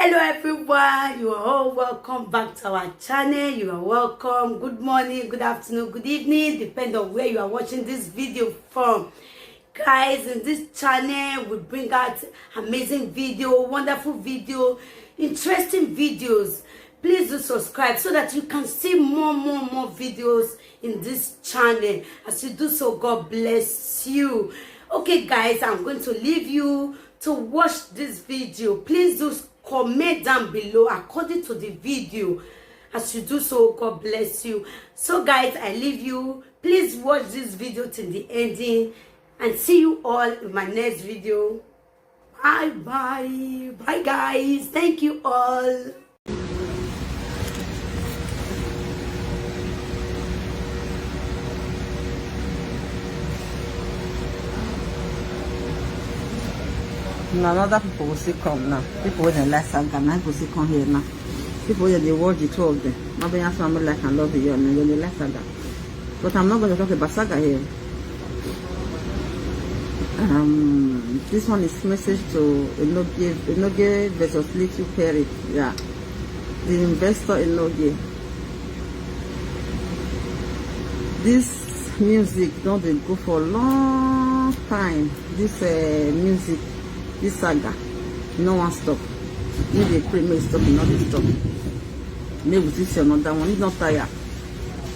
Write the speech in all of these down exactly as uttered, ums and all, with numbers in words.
Hello everyone, you are all welcome back to our channel. You are welcome. Good morning, good afternoon, good evening, depend on where you are watching this video from. Guys, in this channel we bring out amazing video, wonderful video, interesting videos. Please do subscribe so that you can see more, more, more videos in this channel. As you do so, God bless you. Okay guys, I'm going to leave you to watch this video. Please do comment down below according to the video. As you do so, God bless you. So guys, I leave you. Please watch this video till the ending, and see you all in my next video. Bye bye. Bye guys. Thank you all. Na another people will still come now. People wey dey like saga na go still come here now. People wey dey watch the two of them. No be answer me like and love you, and you dey like saga. But I'm not going to talk about saga here. Um, this one is message to Enoge, Enoge versus Little Perry. Yeah, the investor Enoge. This music don dey go for long time. This uh, music, this saga, no one stop. Make dey pray, make e stop, e no dey stop. Make we still see another one. If not tire,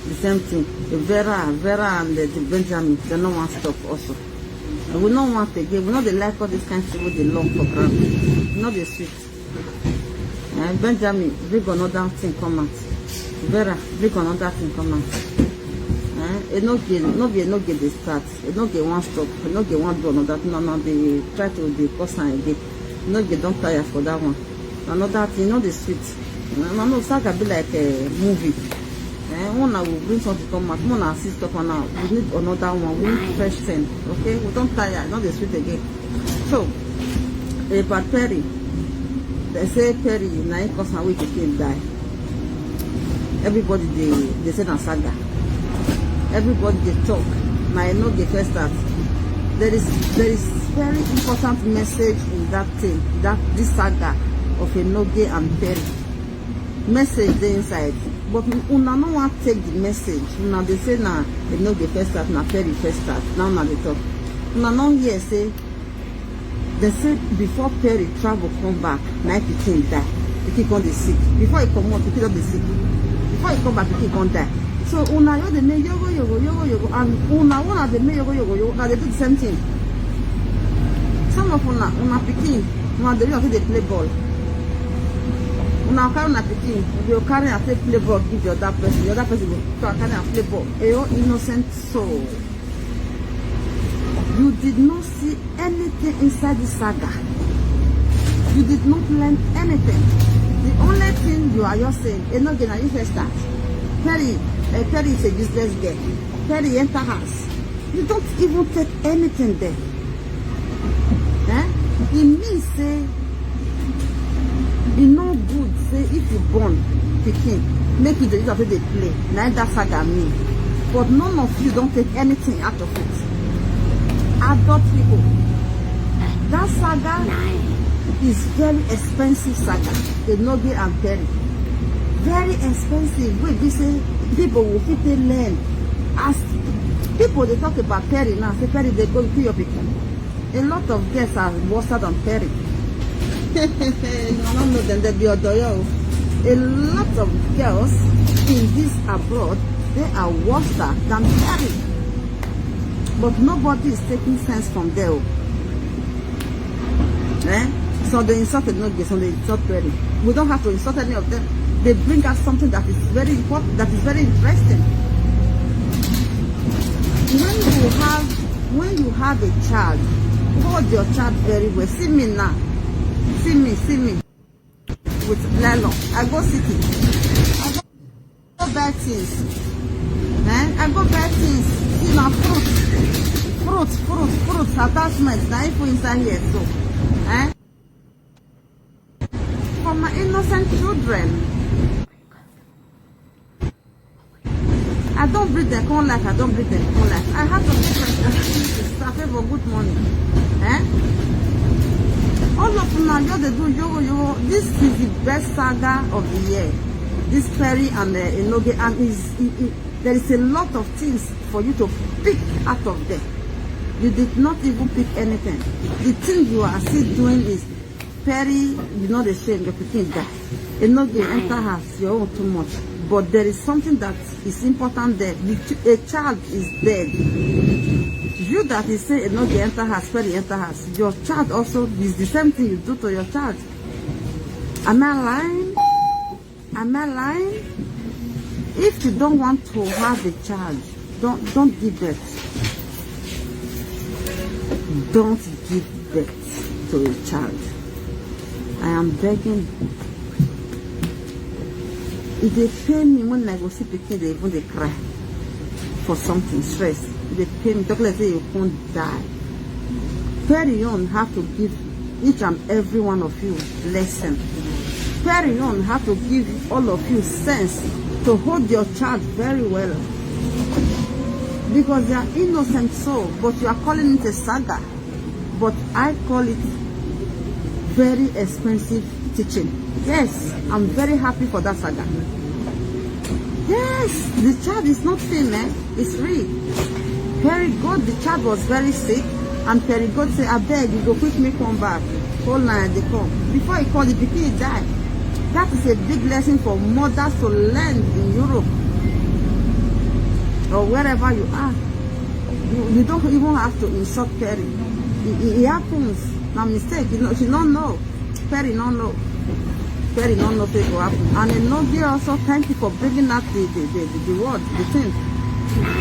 the same thing. Vera, Vera and uh, the Benjamin, they no one stop also. And we no want again. We no dey like all this kind thing wey dey long for ground. E no dey sweet. Eh, Benjamin, bring another thing come out. Vera, bring another thing come out. Eh, e no get, no be e no get dey start. E no get one stop. E no get one do another thing. No, no, dey try to dey cause am again. E no get don tire for that one. Another thing, e no dey sweet. Una know saga be like a movie. Eh, una go bring something come out. Una assist up and now. We need another one. We need fresh thing. Okay? We don tire. E no dey sweet again. So, about Perry, they say Perry na him cause am wey pikin die. Everybody dey dey say na saga. Everybody dey talk. Na Enoge first start. There is there is very important message in that thing. That this saga of Enoge and Perry. Message dey inside. But una no wan take the message. Una dey say na Enoge first start, na Perry first start. Now una dey talk. Una no hear say they say before Perry travel come back, na him pikin die. Pikin come dey sick. Before he comot, pikin don dey sick. Before he come back, pikin come die. So una just dey make yogo yogo yogo yogo, and una una dey make yogo yogo yogo. Una dey do the same thing. Some of una una pikin una dey use am take dey play ball. Una carry una pikin, you go carry am take play ball give the other person. The other person go carry am play ball. Eyo, innocent soul. You did not see anything inside this saga. You did not learn anything. The only thing you are just saying, Enoge, na you first start. Perry, uh, Perry is a useless girl. Perry enter house. You don't even take anything there. Eh? It means say e no good say if you born pikin, make you dey use am take dey play. Na im that saga mean. But none of you don take anything out of it. Adult people, that saga is very expensive saga. Enoge and Perry. Very expensive. Wey be say people go fit take learn. As people dey talk about Perry now, say Perry dey go kill your pikin. A lot of girls are worse than Perry. I don't know them, they be odoyo. A lot of girls in this abroad, they are worse than Perry. But nobody is taking sense from there. Eh? So they insult Enoge, so they insult Perry. We don't have to insult any of them. They bring us something that is very important, that is very interesting. When you have when you have a child, hold your child very well. See me now. See me, see me. With nylon. I go city. I go buy things. Eh? I go buy things. See now, fruit. Fruit, fruit, fruit, attachment. Now if we inside here, so. Eh? For my innocent children. I don't breathe them come life. I don't breathe them come life. I have to make my Safevo good morning. Eh? All of una just dey do yogo yogo. This This is the best saga of the year. This Perry and uh, Enoge, and is it, it, there is a lot of things for you to pick out of there. You did not even pick anything. The thing you are still doing is Perry, you know the shame, your pikin die. Enoge enter house, your own too much. But there is something that is important there. The ch- a child is dead. You that is say Enoge enter house, Perry enter house. Your child also is the same thing you do to your child. Am I lying? Am I lying? If you don't want to have a child, don't don't give birth. Don't give birth to a child. I am begging. It dey pain me when I go see pikin dey even dey cry for something stress. E dey pain me talk like say you come die. Perry own have to give each and every one of you lesson. Perry own have to give all of you sense to hold your child very well, because they are innocent soul, but you are calling it a saga. But I call it very expensive teaching. Yes, I'm very happy for that saga. Yes, the child is not fame, eh? It's real. Perry God, the child was very sick, and Perry God say, "Abeg, you go quick me come back. Hold line, they come." Before he call, the pikin die. That is a big lesson for mothers to learn in Europe or wherever you are. You, you don't even have to insult Perry. It, it, it happens. Na mistake. You know, she don't know. Perry don't know. Perry don't know say go happen. And Enoge also, thank you for bringing up the the, the, the, the word, the thing.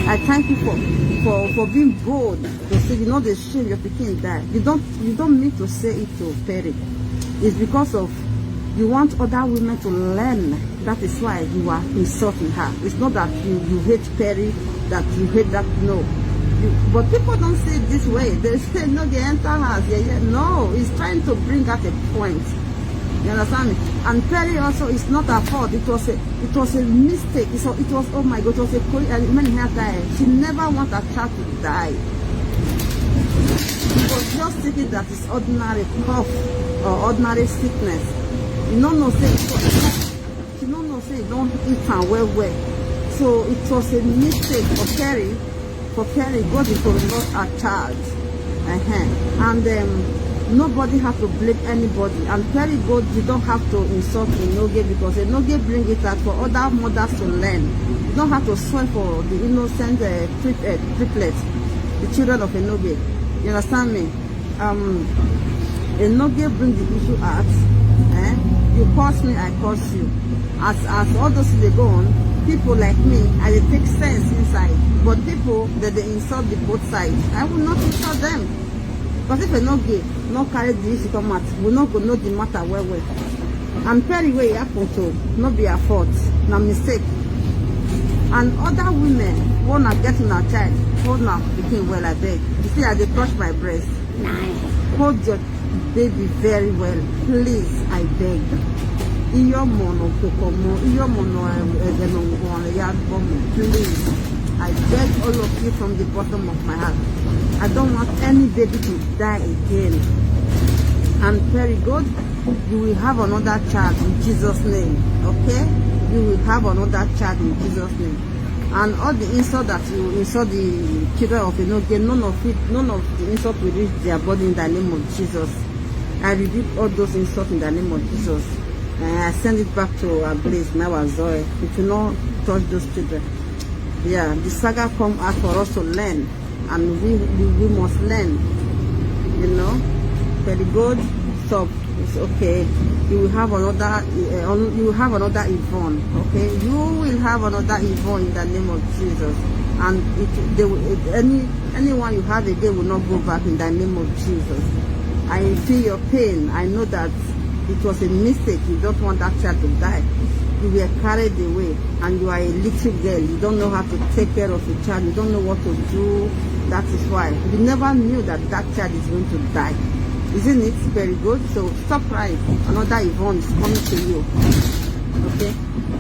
I thank you for for for being bold. You see, you know the shame your pikin die. You don't you don't mean to say it to Perry. It's because of you want other women to learn. That is why you are insulting her. It's not that you, you hate Perry, that you hate that. No. You, but people don't see it this way. They say, "No, they enter house." Yeah, yeah. No, he's trying to bring out a point. You understand me? And Perry also, it's not her fault. It was a it was a mistake. So it was, oh my God, it was a co- uh, when her die. She never want her child to die. She was just thinking that it's ordinary cough or ordinary sickness. You no know say it was, you no know say you don't eat am well well. So it was a mistake for Perry. For Perry, God is to lost her child. Uh-huh. And um, nobody have to blame anybody. And Perry God, you don't have to insult Enoge, because Enoge bring it out for other mothers to learn. You don't have to swear for the innocent uh, tri- uh, triplets, the children of Enoge. You understand me? Um, Enoge bring the issue out. Eh? You curse me, I curse you. As as all those things dey go on, people like me, I dey take sense inside. But people that they insult the both sides, I will not insult them. Because if Enoge no carry the issue come out, we no go know the matter well well. And Perry wey e happen to, no be her fault, na mistake. And other women, when I get una child, hold una pikin well, I beg. You see, I dey touch my breast. Hold your baby very well, please, I beg. Iyo mono kokomo, iyo mono eh, eh, eh, no, no, eh, ya bomo, please. I beg all of you from the bottom of my heart. I don't want any baby to die again. And very good, you will have another child in Jesus' name. Okay? You will have another child in Jesus' name. And all the insult that you insult the children of Enoge, none of it, none of the insult will reach their body in the name of Jesus. I rebuke all those insults in the name of Jesus. And I send it back to our place, now our Zoe. It will not touch those children. Yeah, the saga come out for us to learn, and we we, we must learn. You know, very good. So it's okay. You will have another. Uh, you will have another Yvonne. Okay, you will have another Yvonne in the name of Jesus. And it, they will, any anyone you have again will not go back in the name of Jesus. I feel your pain. I know that it was a mistake. You don't want that child to die. You were carried away, and you are a little girl. You don't know how to take care of a child. You don't know what to do. That is why you never knew that that child is going to die. Isn't it very good? So stop crying. Another Yvonne is coming to you. Okay?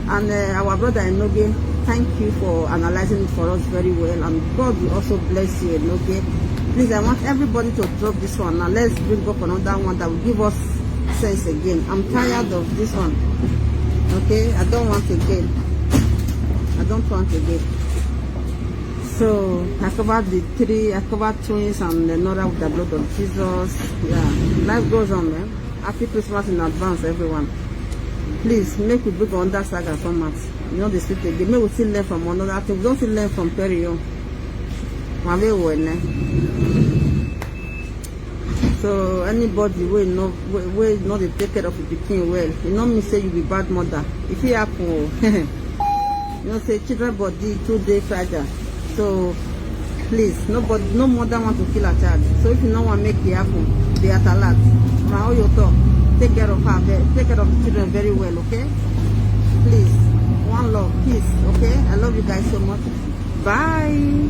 And uh, our brother Enoge, thank you for analyzing it for us very well. And God will also bless you, Enoge. Please, I want everybody to drop this one. Now let's bring up another one that will give us Sense again. I'm tired of this one. Okay, I don't want again. I don't want again. So I covered the three. I covered twins and another with the blood of Jesus. Yeah, life goes on, man. Happy Christmas in advance, everyone. Please make we bring another saga format. You know the street again. Make we still learn from another thing. We don't still learn from Perry. Oh. Mave wene. So anybody wey no wey, wey no dey take care of the pikin well, e no mean say you be bad mother. E fit happen o. You know say children body too dey fragile. So please, nobody, no mother want to kill her child. So if you no want make it happen, be at alert. My own your talk. Take care of her, ve- take care of the children very well, okay? Please, one love, peace, okay? I love you guys so much. Bye.